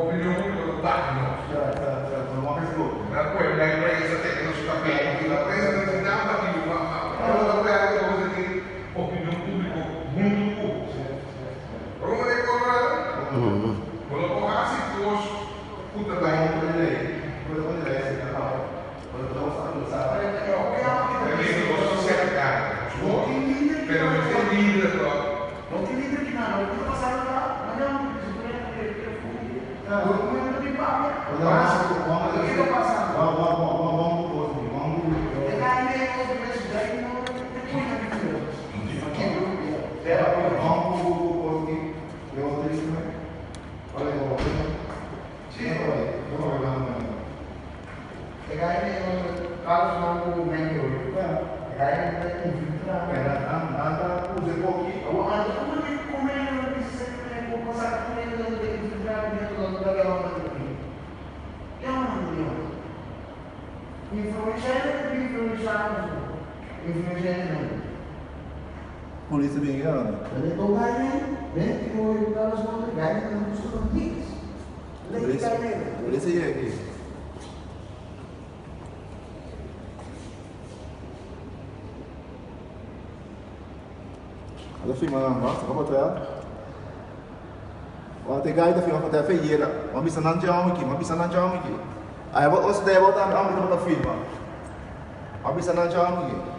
Opinion públiko ta bak nos. Nan kohe nan prensa tene nos kabei. La prensa ta disi nan bati bo ma ma no ta pèrdè pasobra tin opinion públiko huntu ku bo. Ora bo manda e kòrda bo no por hasi kos ku ta bai. Pero mester lider tòg. No tin lider ki nada. Loke ta pasando ta, mañana mi bisa Documento di papia. Loke ta pasando. E gai den nos mes gai no te cuida di Dios. E gai den nos Carlos nan cu Mengo. E gai den ta infiltra. Awor anto como di come no bisa ser cu pasa cu hende ta infiltra dentro da government aki. Yama nan Dios. Influencia hende ta influencia nos. Influencia hende nan. Polis ta bin yama. Pero e gai den, den ki bo e Carlos Monte gai den nan busca nan niks. Lei gai den. Polis a yega aki. Ala firma nan no, saka portret. Ora te gai ta firma portret fe yera. M'a bisa nan djami aki, m'a bisa nan djami aki. Ai bo os debo tambe amo tabata firma. M'a bisa nan djami aki.